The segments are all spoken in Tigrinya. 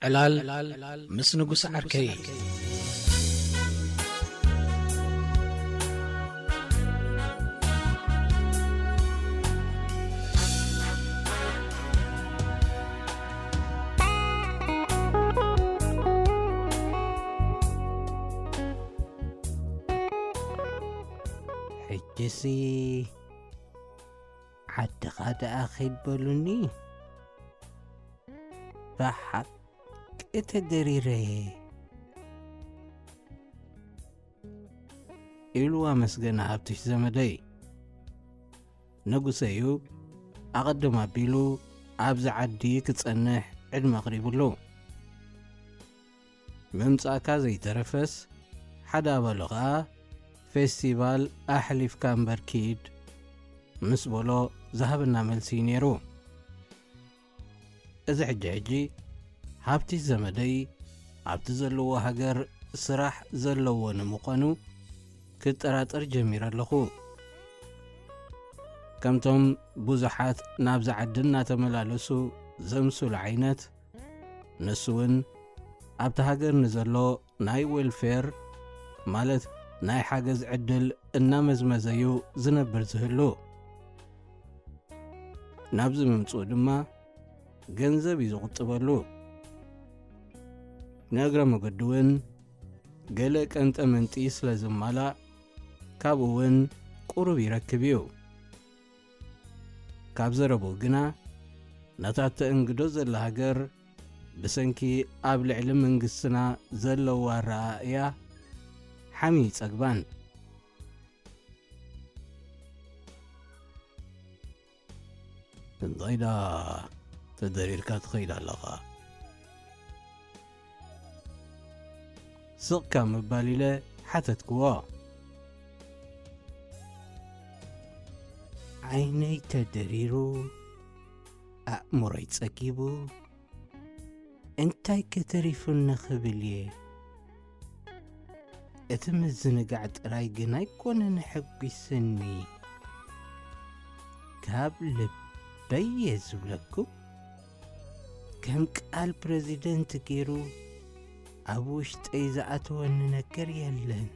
ዕላል ምስ ንጉስ ዓርከይ። ሕጅሲ ዓድኻ ደኣ ኺድ በሉኒ። ብሓቂ ተደሪረየ። ኢሉ ኣመስገነ ሃብትሽ ዘመደይ። ንጉሰዩ ኣቐድም ኣቢሉ ኣብዚ ዓዲ ክጸንሕ ዕድመ ኣቕሪቡሉ። ምምጻእካ ዘይተረፈስ፣ ሓደ ኣባሉ ኸኣ ፌስቲቫል ኣሕሊፍካ እምበር ኪድ ምስ በሎ ዝሃበና መልሲ እዩ ነይሩ። እዚ ሕጂ ሕጂ ሃብቲ ዘመደይ ኣብቲ ዘለዎ ሃገር ስራሕ ዘለዎ ንምዃኑ ክጠራጠር ጀሚረ ኣለኹ። ከምቶም ብዙሓት ናብዚ ዓዲ እናተመላለሱ ዘምስሉ ዓይነት፣ ንሱ እውን ኣብቲ ሃገር ንዘሎ ናይ ዌልፌር፣ ማለት ናይ ሓገዝ ዕድል እናመዝመዘ እዩ ዝነብር ዝህሉ። ናብዚ ምምጽኡ ድማ ገንዘብ እዩ ዝቑጥበሉ። ንእግረ መገዱ እውን ገለ ቀንጠ መንጢ ስለ ዝማላእ ካብኡ እውን ቁሩብ ይረክብ እዩ። ካብ ዘረብኡ ግና ነታ ተእንግዶ ዘላ ሃገር ብሰንኪ ኣብ ልዕሊ መንግስትና ዘለዋ ኣረኣእያ ሓምዩ ይጸግባን። እንታይ ደኣ ተደሪርካ ትኸይድ ኣለኻ? ስቕ ካብ ምባል ኢለ ሓተትክዎ። ዓይነይ ተደሪሩ፣ ኣእምሮይ ጸጊቡ፣ እንታይ ከተሪፉኒ ክብል እየ። እቲ ምዝንጋዕ ጥራይ ግን ኣይኮነን ኣሐጒስኒ። ካብ ልበይ እየ ዝብለኩም። ከም ቃል ፕረዚደንት ገይሩ ኣብ ውሽጠይ ዝኣተወኒ ነገር የለን።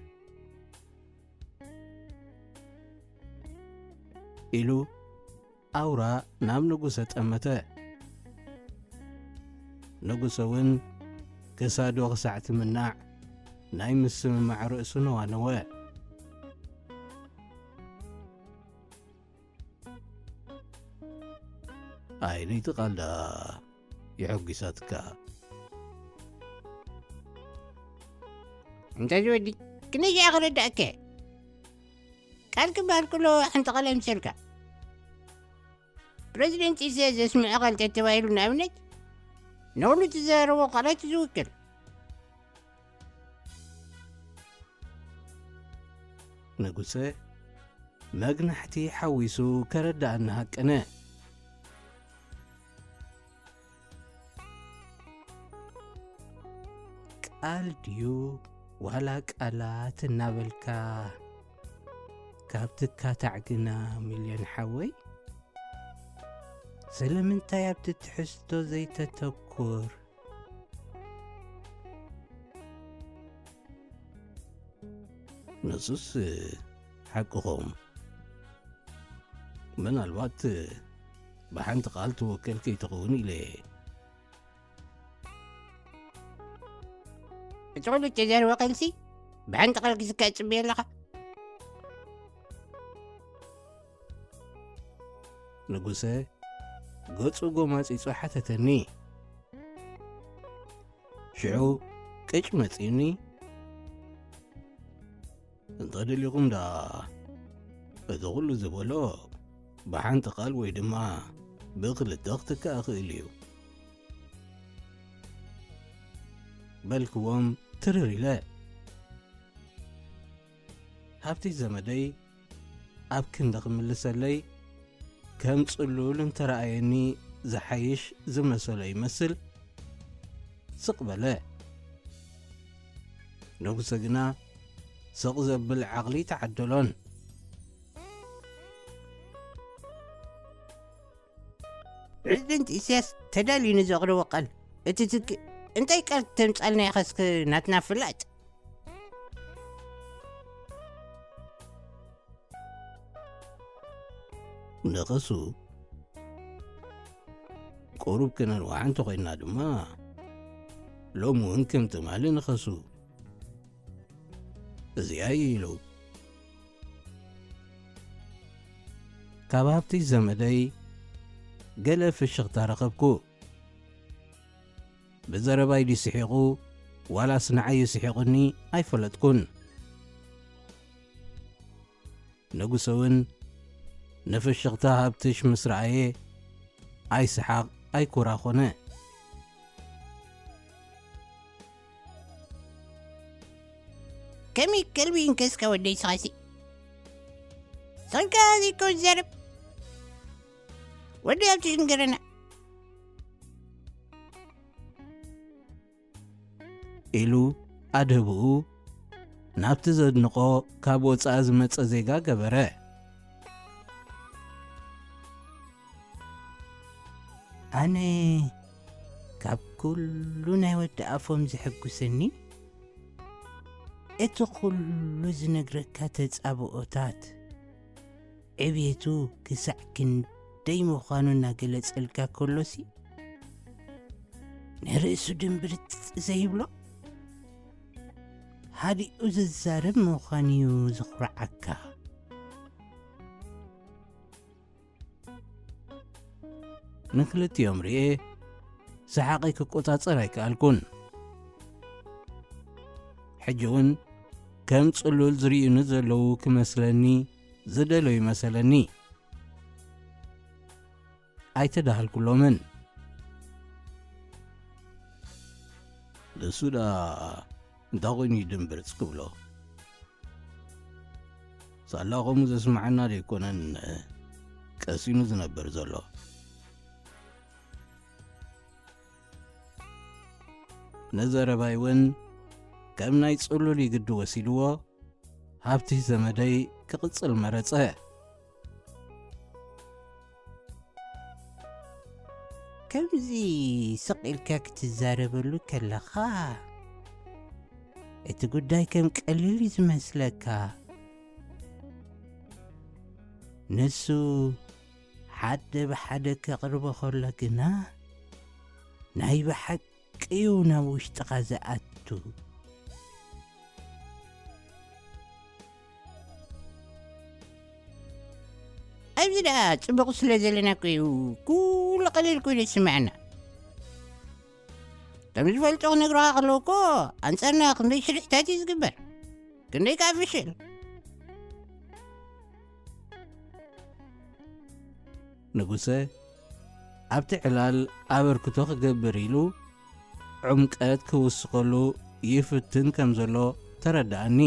ኢሉ ኣውራ ናብ ንጉሰ ጠመተ። ንጉሰ እውን ክሳዱ ክሳዕ ትምናዕ ናይ ምስምማዕ ርእሱ ነዋነወ። ኣይ፣ ነይቲ ቃል ደኣ የሐጒሳትካ። እንታይ ዝወዲ? ክንደይ ሽዓ ክርዳእከ? ቃል ክበሃል ከሎ ሓንቲ ቃል ኣይምሰልካ። ፕረዚደንት ኢሳያስ ዘስምዖ ቃል ተተባሂሉ ንኣብነት፣ ንኹሉ እትዛረቦ ቃላት እዩ ዝውክል። ንጉሰ መግናሕቲ ሓዊሱ ከረድኣኒ ሃቀነ። ቃል ድዩ ዋላ ቃላት እናበልካ ካብ ትካታዕ ግና፣ ሚልዮን ሓወይ፣ ስለምንታይ ኣብቲ ትሕዝቶ ዘይተተኩር? ንሱስ ሓቅኹም። ምናልባት ብሓንቲ ቃል ትውከል ከይትኸውን ኢለ እየ። እቲ ኩሉ እተዛረበ ቃልሲ ብሓንቲ ቃል ክዝካእ ትጽበዮ ኣለኻ? ንጉሰ ገጹ ጎማጺጹ ሓተተኒ። ሽዑ ቅጭ መጺኡኒ። እንተደሊኹም ደኣ፣ እቲ ኹሉ ዝበሎ ብሓንቲ ቃል ወይ ድማ ብኽልተ ክትካእ ይኽእል እዩ። በልክዎም ትርር ኢለ። ሃብቲ ዘመደይ ኣብ ክንዲ ክምልሰለይ፣ ከም ጽሉል እንተረኣየኒ ዝሓይሽ ዝመሰሎ ይመስል፣ ስቕ በለ። ንጉሰ ግና ስቕ ዘብል ዓቕሊ ተዓደሎን። ፕረዚደንት ኢሳያስ ተዳልዩ ንዘቕረቦ ቃል እቲ ትክ-፣ እንታይ ቃል ተምጻልና ኢኻ እስኪ ናትና ፍላጥ? ንኸሱ ቁሩብ ክነንውሓ እንተኾይንና ድማ፣ ሎሚ እውን ከም ትማሊ ንኸሱ። እዚኣ እዩ ኢሉ። ካብ ሃብቲ ዘመደይ ገለ ፍሽኽታ ረኸብኩ። ብዘረባይ ድዩ ስሒቑ ዋላስ ንዓይ እዩ ስሒቑኒ ኣይፈለጥኩን። ንጉሰ እውን ንፍሽኽታ ሃብትሽ ምስ ረኣየ ኣይሰሓቕ ኣይኩራ ኾነ። ከመይ ከልቢ እንከስካ ወደይ ስኻሲ? ስንካ ዘይኮ ዘረብ። ወደይ ኣብቲ ሽንገረና። ኢሉ ኣድህብኡ ናብቲ ዘድንቖ ካብ ወጻኢ ዝመጸ ዜጋ ገበረ። ኣነ ካብ ኩሉ ናይ ወዲ ኣፎም ዘሐጉሰኒ እቲ ኩሉ ዝነግረካ ተጻብኦታት ዕብየቱ ክሳዕ ክንደይ ምዃኑ እናገለጸልካ ከሎሲ ንርእሱ ድንብርጽ ዘይብሎ ሃዲኡ ዝዛረብ ምዃኑ እዩ ዝኹርዓካ። ንክልቲኦም ርኤ ሰሓቐይ ክቆጻጸር ኣይከኣልኩን። ሕጂ እውን ከም ጽሉል ዝርእዩኒ ዘለዉ ክመስለኒ ዝደለዩ መሰለኒ። ኣይተዳሃልኩሎምን። ንሱ ደኣ እንታይ ኮይኑ እዩ ድምብርጽ ክብሎ? ሳላ ከምኡ ዘስምዓና ደይኮነን ቀሲኑ ዝነብር ዘሎ። ንዘረባይ እውን ከም ናይ ጽሉል ግዲ ወሲድዎ፣ ሃብቲ ዘመደይ ክቕጽል መረጸ። ከምዚ ስቕ ኢልካ ክትዛረበሉ ከለኻ፣ እቲ ጉዳይ ከም ቀሊል እዩ ዝመስለካ። ንሱ ሓደ ብሓደ ከቕርቦ ከሎ ግና፣ ናይ ብሓቂ እዩ ናብ ውሽጥኻ ዝኣቱ። ኣብዚ ደኣ ጽቡቕ ስለ ዘለና እኮ እዩ ኩሉ ቀሊል ኮይኑ ዝስምዐና። ከም ዝፈልጦ ክነግሩኻ ከለዉ እኮ ኣንጻርና ክንደይ ሽርሕታት እዩ ዝግበር፣ ክንደይ ከኣ ፍሽል። ንጉሰ ኣብቲ ዕላል ኣበርክቶ ክገብር ኢሉ ዕምቀት ክውስኸሉ ይፍትን ከም ዘሎ ተረድኣኒ።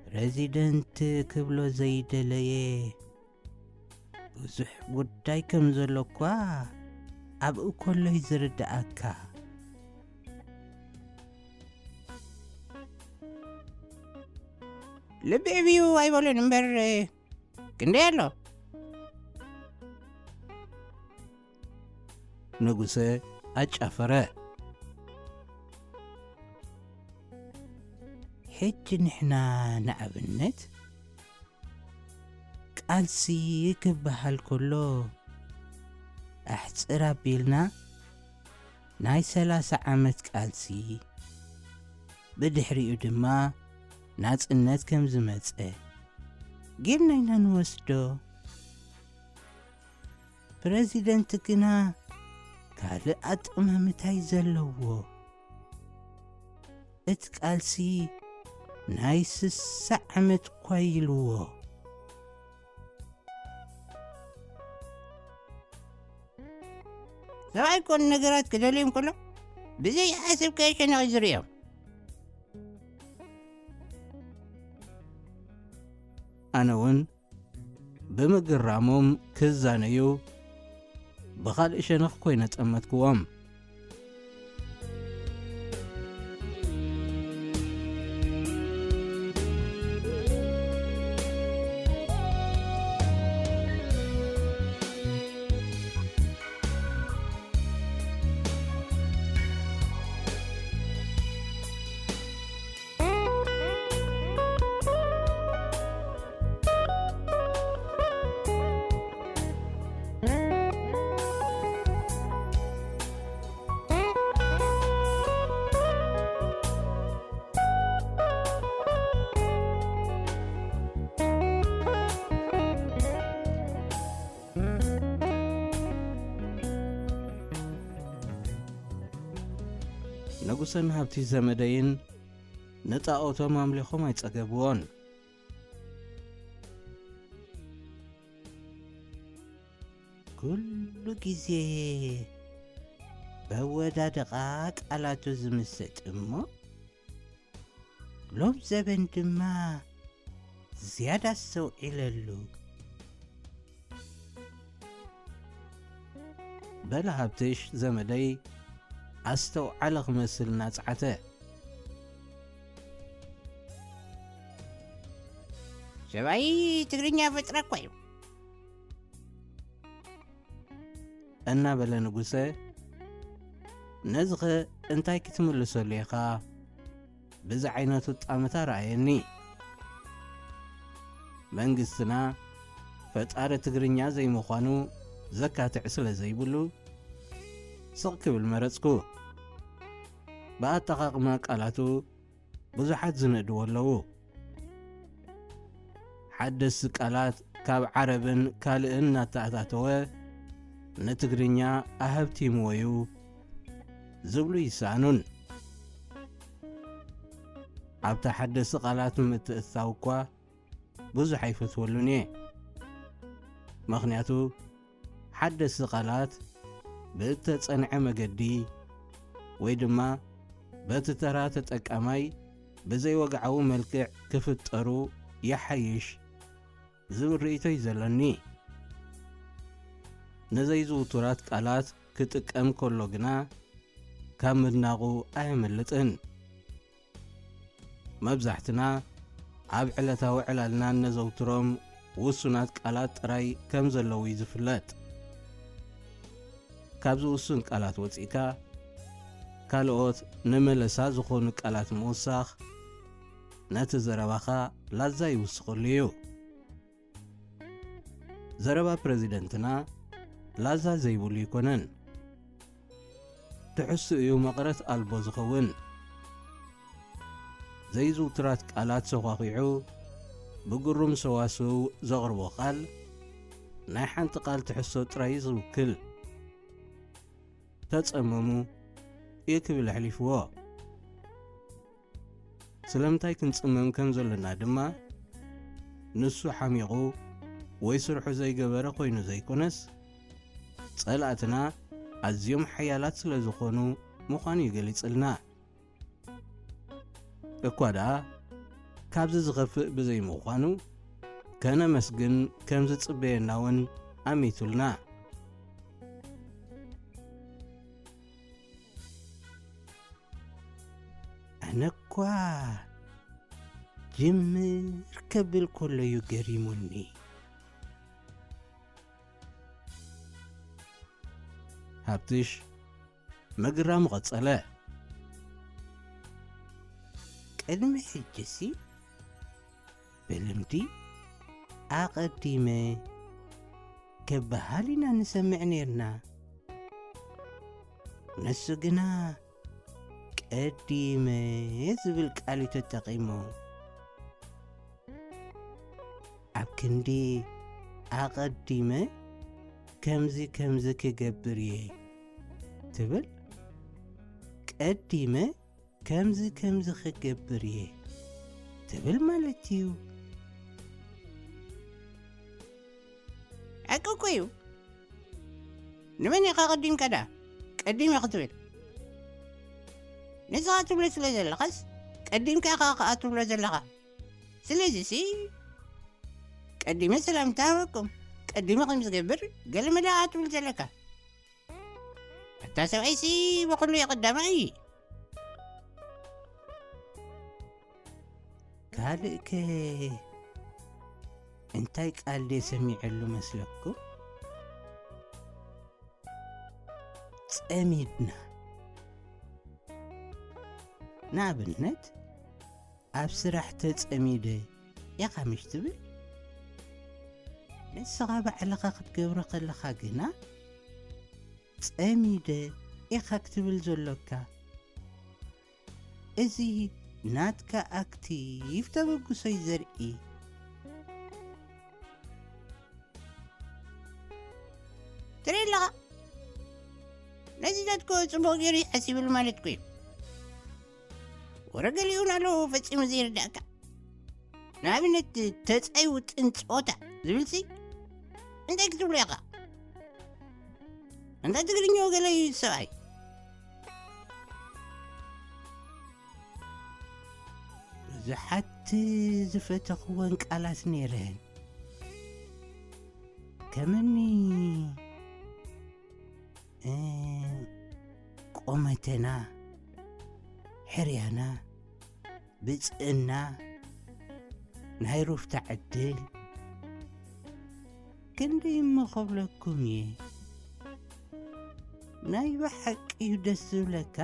ፕረዚደንት ክብሎ ዘይደለየ ብዙሕ ጉዳይ ከም ዘሎ እኳ ኣብኡ ከሎ እዩ ዝርድኣካ። ልቢ ዕብዩ ኣይበሉን እምበር ክንደይ ኣሎ? ንጉሰ ኣጫፈረ። ሕጂ ንሕና ንኣብነት ቃልሲ ክበሃል ከሎ ኣሕጽር ኣቢልና ናይ ሰላሳ ዓመት ቃልሲ፣ ብድሕሪኡ ድማ ናጽነት ከም ዝመጸ ጌርና ኢና ንወስዶ። ፕረዚደንት ግና ካልእ ኣጠማምታ እዩ ዘለዎ። እቲ ቃልሲ ናይ ስሳ ዓመት እኳ ኢልዎ። ሰብኣይ እኮ ንነገራት ክደልዮም ከሎ ብዘይሓሰብካዮ ሸነቕ እዩ ዝርእዮም። ኣነ እውን ብምግራሞም ክዛነዩ ብኻልእ ሸነኽ ኮይነ ጠመትክዎም። ንጉሰን ሃብቲ ዘመደይን ንጣኦቶም ኣምሊኾም ኣይጸገብዎን። ኩሉ ግዜ በወዳድቓ ቃላቱ ዝምሰጥ እሞ፣ ሎም ዘበን ድማ ዝያዳ ኣስተውዒለሉ። በለ ሃብትሽ ዘመደይ ኣስተውዓለ ክመስል እናጸዓተ። ሰብኣይ ትግርኛ ፈጥራ እኳ እዩ። እናበለ ንጉሰ፣ ነዚኸ እንታይ ክትምልሰሉ ኢኻ? ብዚ ዓይነቱ ጣመታ ረኣየኒ። መንግስትና ፈጣሪ ትግርኛ ዘይምዃኑ ዘካትዕ ስለ ዘይብሉ፣ ስቕ ክብል መረጽኩ። ብኣጠቓቕማ ቃላቱ ብዙሓት ዝንእድዎ ኣለዉ። ሓደስቲ ቃላት ካብ ዓረብን ካልእን እናተኣታተወ ንትግርኛ ኣሀብቲምዎ እዩ ዝብሉ ይሰኣኑን። ኣብታ ሓደስቲ ቃላት ምትእትታው እኳ ብዙሕ ኣይፈትወሉን እየ። ምኽንያቱ ሓደስቲ ቃላት ብእተጸንዐ መገዲ ወይ ድማ በቲ ተራ ተጠቃማይ ብዘይወግዓዊ መልክዕ ክፍጠሩ ይሓይሽ ዝብል ርእይቶ እዩ ዘለኒ። ንዘይዝውቱራት ቃላት ክጥቀም ከሎ ግና ካብ ምድናቑ ኣየምልጥን። መብዛሕትና ኣብ ዕለታዊ ዕላልና እነዘውትሮም ውሱናት ቃላት ጥራይ ከም ዘለዉ እዩ ዝፍለጥ። ካብዚ ውሱን ቃላት ወጺእካ ካልኦት ንመለሳ ዝኾኑ ቃላት ምውሳኽ ነቲ ዘረባኻ ላዛ ይውስኸሉ እዩ። ዘረባ ፕረዚደንትና ላዛ ዘይብሉ ኣይኮነን። ትሕዝትኡ እዩ መቐረት ኣልቦ ዝኸውን። ዘይዝውቱራት ቃላት ሰዃኺዑ ብግሩም ሰዋስው ዘቕርቦ ቃል ናይ ሓንቲ ቃል ትሕዝቶ ጥራይ እዩ ዝውክል። ተጸመሙ እዩ ክብል ኣሕሊፍዎ። ስለምንታይ ክንጽመም ከም ዘለና ድማ ንሱ ሓሚቑ ወይ ስርሑ ዘይገበረ ኮይኑ ዘይኮነስ፣ ጸላእትና ኣዝዮም ሓያላት ስለ ዝኾኑ ምዃኑ እዩ ገሊጽልና። እኳ ደኣ ካብዚ ዝኸፍእ ብዘይምዃኑ፣ ከነመስግን ከም ዝጽበየና እውን ኣሚቱልና። ኣነ እኳ ጅምር ከብል ከሎ እዩ ገሪሙኒ። ሃብትሽ ምግራሙ ቀጸለ። ቅድሚ ሕጂሲ ብልምዲ ኣቐዲመ ክበሃል ኢና ንሰምዕ ኔርና። ንሱ ግና ቀዲመ ዝብል ቃል እዩ ተጠቒሙ። ኣብ ክንዲ ኣቐዲመ ከምዚ ከምዚ ክገብር እየ ትብል፣ ቀዲመ ከምዚ ከምዚ ክገብር እየ ትብል ማለት እዩ። ሓቂ እኮ እዩ። ንመን ኢኻ ቀዲምካ ደኣ ቀዲመ ክትብል? ንስኻ ትብሎ ስለ ዘለኻስ ቀዲምካ ኢኻ ከኣ ትብሎ ዘለኻ። ስለዚሲ ቀዲመ ሰላምታ ሃበኩም፣ ቀዲመ ከም ዝገብር ገለ መደኣ ትብል ዘለካ። ኣታ ሰብኣይሲ ብኹሉ እዩ ቀዳማይ። ካልእከ እንታይ ቃል ድየ ሰሚዐሉ መስለኩም? ጸሚድና። ንኣብነት፣ ኣብ ስራሕ ተጸሚደ ኢኻ ምሽ ትብል? ንስኻ ባዕልኻ ክትገብሮ ከለኻ ግና ጸሚደ ኢኻ ክትብል ዘሎካ። እዚ ናትካ ኣክቲቭ ተበግሶ እዩ ዘርኢ። ትርኢ ኣለኻ? ነዚ ዘትኮ ጽቡቕ ገይሩ ይሓሲብሉ ማለት እኮ እዩ። ወረ ገሊኡን ኣለዉ ፈጺሙ ዘይርዳእካ። ንኣብነት፣ ተጻይ ውጥን ጸወታ ዝብልሲ እንታይ ክትብሎ ኢኻ? እንታይ ትግርኛኡ ገለ እዩ ሰብኣይ። ብዙሓት ዝፈተኽወን ቃላት ነይረን። ከምኒ፣ እ፣ ቆመተና፣ ሕርያና፣ ብጽእና፣ ናይ ሩፍታ ዕድል። ክንደይ እሞ ኸብለኩም እየ። ናይ ብሓቂ እዩ ደስ ዝብለካ።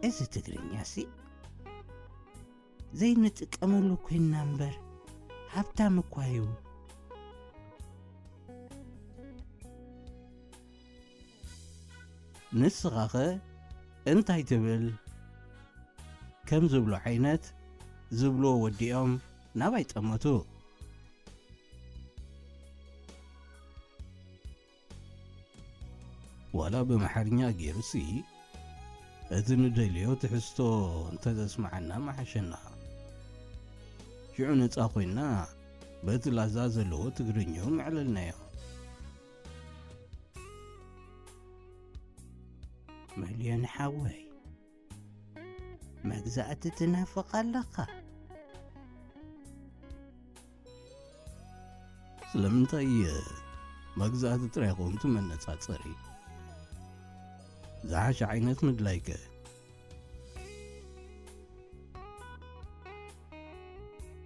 እዚ ትግርኛሲ ዘይንጥቀመሉ ኮይንና እምበር፣ ሃብታም እኳ እዩ። ንስኻኸ እንታይ ትብል? ከም ዝብሎ ዓይነት ዝብልዎ ወዲኦም ናባይ ጠመቱ። ዋላ ብኣምሓርኛ ገይሩሲ፣ እቲ ንደልዮ ትሕዝቶ እንተዘስምዓና ምሓሸና። ሽዑ ነጻ ኮይንና፣ በቲ ላዛ ዘለዎ ትግርኛኡ መዕለልናዮ። መልዮን ሓወይ፣ መግዛእቲ ትናፍቕ ኣለኻ። ስለምንታይ መግዛእቲ ጥራይ ኮንቱ መነጻጸሪ? ዝሓሸ ዓይነት ምድላይከ?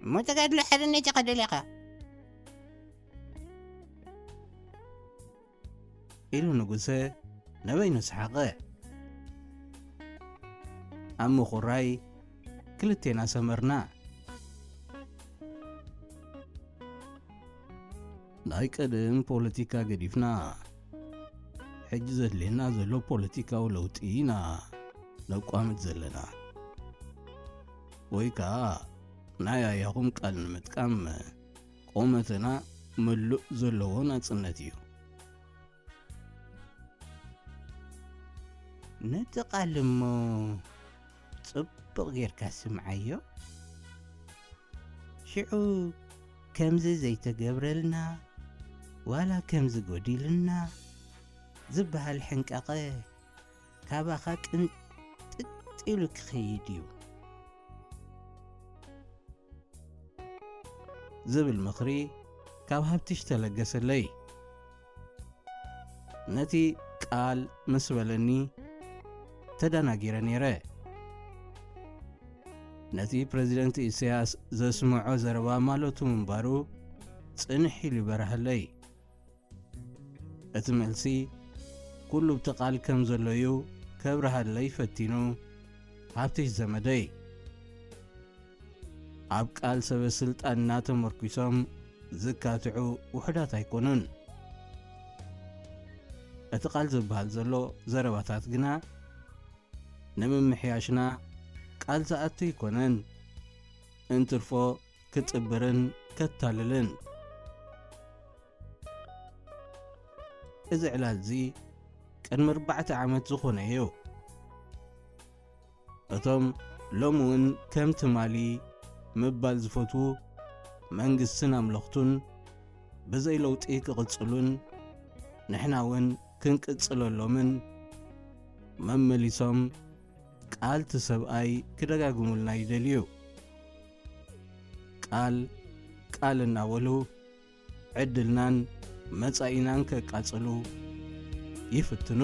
እሞ ተጋድሎ ሓርነት ኢኻ ደሊኻ? ኢሉ ንጉሰ ንበይኑ ሰሓቐ። ኣብ ምኹራይ ክልቴና ሰመርና። ናይ ቀደም ፖለቲካ ገዲፍና፣ ሕጂ ዘድልየና ዘሎ ፖለቲካዊ ለውጢ ኢና ነቋምት ዘለና። ወይ ከኣ ናይ ኣያኹም ቃል ንምጥቃም፣ ቆመተና ምሉእ ዘለዎ ናጽነት እዩ። ነቲ ቃል እሞ ጽቡቕ ጌርካ ስምዓዮ። ሽዑ ከምዚ ዘይተገብረልና፣ ዋላ ከምዚ ጎዲልና ዝበሃል ሕንቃቐ ካባኻ ቅንጥጥ ኢሉ ክኸይድ እዩ። ዝብል ምኽሪ ካብ ሃብትሽ ተለገሰለይ። ነቲ ቃል ምስ በለኒ ተደናጊረ ነይረ። ነቲ ፕረዚደንት ኢሳያስ ዘስምዖ ዘረባ ማለቱ ምንባሩ ጽንሕ ኢሉ ይበርሃለይ። እቲ መልሲ ኩሉ ብቲ ቃል ከም ዘሎ እዩ ከብርሃለይ ፈቲኑ። ሃብትሽ ዘመደይ፣ ኣብ ቃል ሰበ ስልጣንና ተመርኲሶም ዝካትዑ ውሑዳት ኣይኮኑን። እቲ ቃል ዝበሃል ዘሎ ዘረባታት ግና ንምምሕያሽና ቃል ዝኣቱ ኣይኮነን። እንትርፎ ክጥብርን ከታልልን። እዚ ዕላል እዚ ቅድሚ ኣርባዕተ ዓመት ዝኾነ እዩ። እቶም ሎሚ እውን ከም ትማሊ ምባል ዝፈትዉ መንግስትን ኣምለኽቱን ብዘይ ለውጢ ክቕጽሉን ንሕና እውን ክንቅጽለሎምን መመሊሶም ቃል እቲ ሰብኣይ ክደጋግሙልና ይደልዩ። ቃል ቃል እናበሉ ዕድልናን መጻኢናን ከቃጽሉ ይፍትኑ።